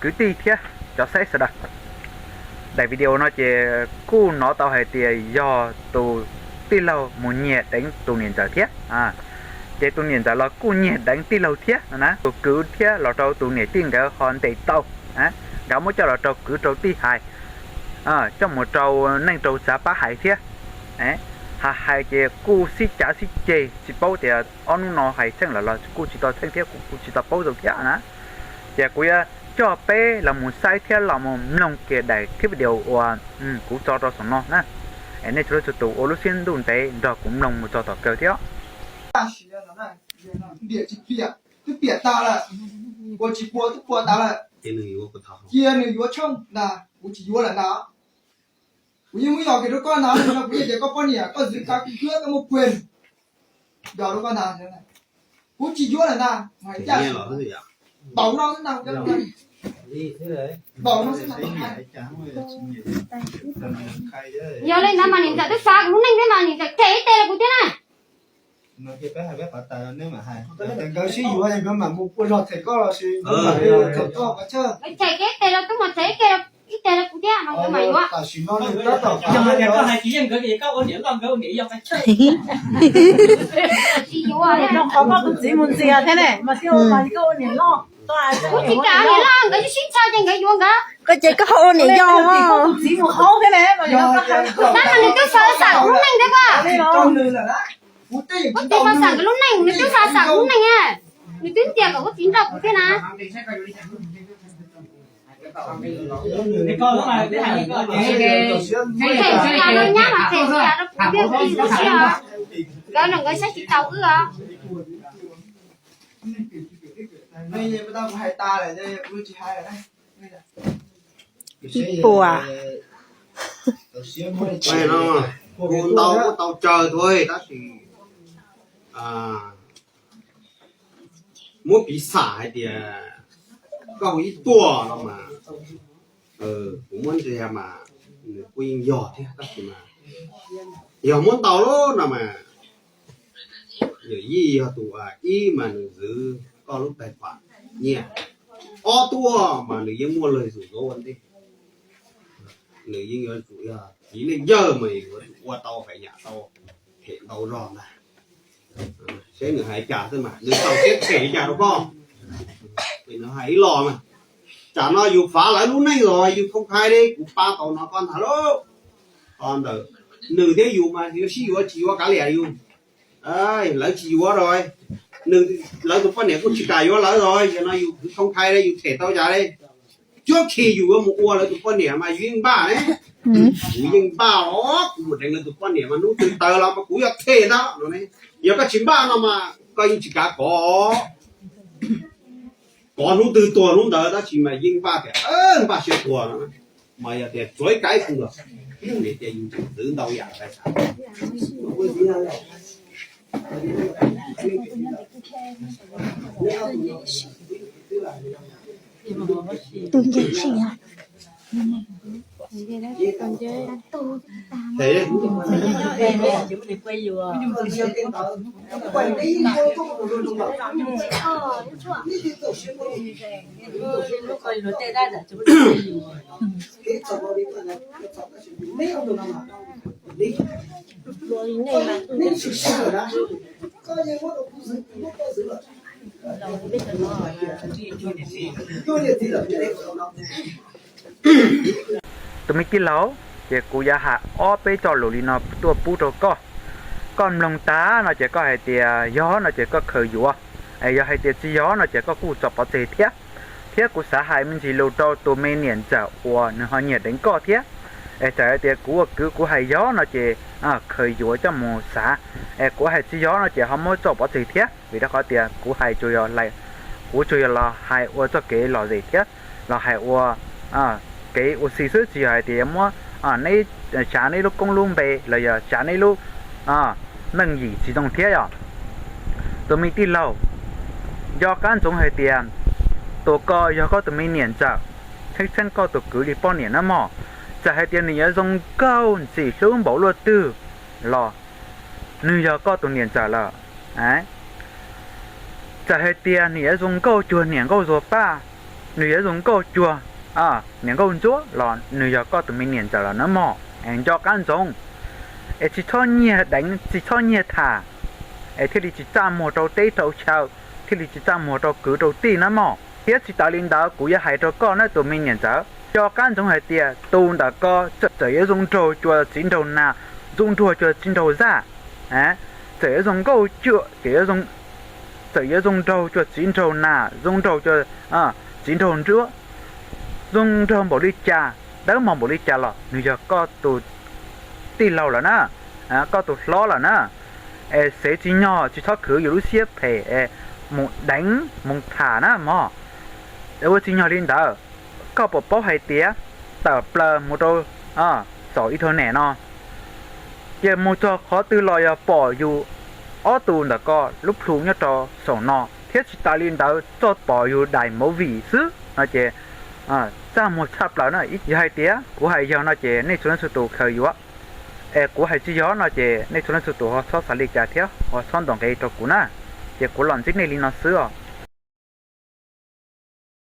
Kwv tij thiab cov saib sawv daws, daim video no ces kuj hnov tau hais tias yog tus tij laug mus nyiag deev tus niam ntxawm thiab. Ces tus niam ntxawm los kuj nyiag deev tij laug thiab no na. Tus kwv thiab los rau tus niam tij nkawd ho ntes tau, nkawd muab coj los rau kwv rau tij hais, coj mus rau neej rau tsav pab hais thiab. Hais hais ces kuj sib cav sib ceg tsis paub tias ob hnub no hais tsheej lawm los kuj tsis tau tsheej thiab kuj tsis tau paub zoo thiab na. Ces kuv yuav coj peb los mus saib thiab los mus mloog kiag daim clip video uas kuv tso rau saum no na. Nej txhua leej txhua tus ua lub siab ntuj ntev nrog kuv mloog mus txog tom kawg thiab. Twb piam tas lawm, ua tsis pua twb pua tas lawm. Cia nws yuav tshooj ntag, kuv tsis yuav lawm ntag. Kuv yeej muab yos kiag rau koj ntag, kuv yeej tias koj poj niam koj txwv kav kuv thiab koj muaj quyền yos rau koj ntag. Kuv tsis yuav lawm ntag, hais ncaj, npaum no xwb ntag, npaum no xwb ntag. Yog li ntawd mas niam ntxawm twb xav kuv lub neej thiab mas niam ntxawm them ib teg rau kuv thiab na. Nkawd sib yuav nkawd mam mus ua zog them koj los sis them koj. Them ib teg rau tub mas them ib teg, ib teg rau kuv thiab no nkawd mam yuav. Tam sim no nws tab tom yog hais tias koj hais tsis yeej nkawd ces koj ua niam loj nkawd ua niam yau. Tsis yuav, rau qhov koj tus txiv mus ntxias thiab ne mas thiaj ua mas li koj ua niam loj. Kuv tsis kam ua niam loj, nkawd sib sib ntxhais ces nkawd yuav nkawd. Koj ces koj ua niam yau. Tab mas nws twb xav xam kuv lub neej thiab koj. Kuv twb xav xam nkawd lub neej, nws twb xav xam kuv lub neej, nws twb ntias kom kuv txiv nrauj kuv thiab na. Them tsis yog los nyab mas them tsis yog rau kuv thiab kuv txiv tsis yog. Nkawd los nkawd saib tsis taus wb os. Ib puas. Kuv ntau kuj tau tsawg thuv tab sis muab piv xam hais tias koj hu ib tuaj no mas kuv muab ntsia mas nws kuj yeej yog thiab tab sis mas yog muab ntau lawm no mas yawm yij yog tus ib mas nws zwv koj lub tais pham nyiaj, ob tuaj mas nws yeej muaj lawg zus ua ntej. Nws yeej yuav tsum yog txiv neej yawg mas yuav tsum ua tau pem nyam tau them ntau zog ntag. Seb nws hais cas xwb mas nws tau siab them li cas rau koj. Nws hais ib los mas, tsam no yus fav lawv lub neej los yus khoo khai li kuv pab tau no koj ntag lauj. Qhov ntawd nws thiab yus mas yuav sib yuav tsis yuav kav liam yus. Lawv tsis yuav rau, nws, lawv tus poj niam kuj tsis kam yuav lawv los yog no yus khoo khai li yus them tau cas li. Cuab khi yus yuav mus ua lawv tus poj niam mas yus yeej npaj ne. Kuv yeej npaj os, kuv mus deev lawv tus poj niam mas hnub twg tawg los mas kuv yuav them ntag no ne. Yog koj tsis npaj no mas koj yeej tsis kav kov, kov hnub twg tuag hnub ntawd tab sis mas yeej npaj tias npaj siab tuag no. Mas yog tias tsuav ib kab ib pug los, tias yus tseem txwv ntau yam tais xav. Tus nce si hos. Tus me tij laug, ces kuv yuav hais ob peb txoj lus li no tuaj pub rau koj. Koj mloog tag no ces koj hais tias yog no ces koj khaws yuav, es yog hais tias tsis yog no ces koj kuj tso pov tseg thiab. Thiab kuv xav hais me ntsis lus rau tus me niam ntxawm uas nws ho nyiag deev koj thiab. Es txawm hais tias kuv ua kwv kuv hais yog no ces khaws yuav coj mus xav, es kuv hais tsis yog no ces ho muab tso pov tseg thiab. Vim rau qhov tias kuv hais tsuas yog, kuv tsuas yog los hais ua txoj kev lom zem thiab los hais ua kev ua si xwb, tsis yog hais tias yuav muab neb, tsav neb lub koob lub npe los yog tsav neb lub meej yim tsis zoo thiab yom. Tus me tij laug, nco qab ntsoov hais tias tus ko yog koj tus me niam ntxawm, txheeb txheeb koj tus kwv li poj niam na mog. Txawm hais tias nws yuav zoo nkauj ntxim hlub npaum luaj twg los nws yog koj tus niam ntxawm lawm. Txawm hais tias nws yuav zoo nkauj cuag niam nkauj zuag paj, nws yuav zoo nkauj cuag niam nkauj ntsuab los nws yog koj tus me niam ntxawm los na mog. Nco qab ntsoov, es tsis txhob nyiag deev, tsis txhob nyiag tham, es thiaj li tsis txaj muag rau teb rau chaw, thiaj li tsis txaj muag rau kwv rau tij na mog. Thiab tsis tas li ntawd kuv yuav hais rau koj na tus me niam ntxawm, nco qab ntsoov hais tias tus ntawm ko txawm yuav zoo nraug cuag txiv nraug nas, zoo nraug cuag txiv nraug zaj, txawm yuav zoo nkauj cuag, txawm yuav zoo nraug cuag txiv nraug nas, zoo nraug cuag txiv nraug ntsuab, zoo nraug npaum li cas, dawb mos npaum li cas los nws yog koj tus tij laug lawm na, koj tus hlob lawm na. Es xev tsis nyog tsis txhob khwv yus lub siab phem es mus deev mus tham na mog. Ua tsis nyog li ntawd, koj puas paub hais tias tawm plaws mus rau saum internet no, ces mus txog qhov twg los yog pom yus ob tug ntawm ko lub plhu nyob rau saum no, thiab tsis tas li ntawd txog pom yus daim movie xwb no ces txaj muag tshaj plaws na. Yog hais tias kuv hais yog no ces nej txhua leej txhua tus khaws yuav, es kuv hais tsis yog no ces nej txhua leej txhua tus ho txhob xav li cas thiab ho txhob ntaus nqe rau kuv na. Ces kuv los ntsib nej li no xwb os.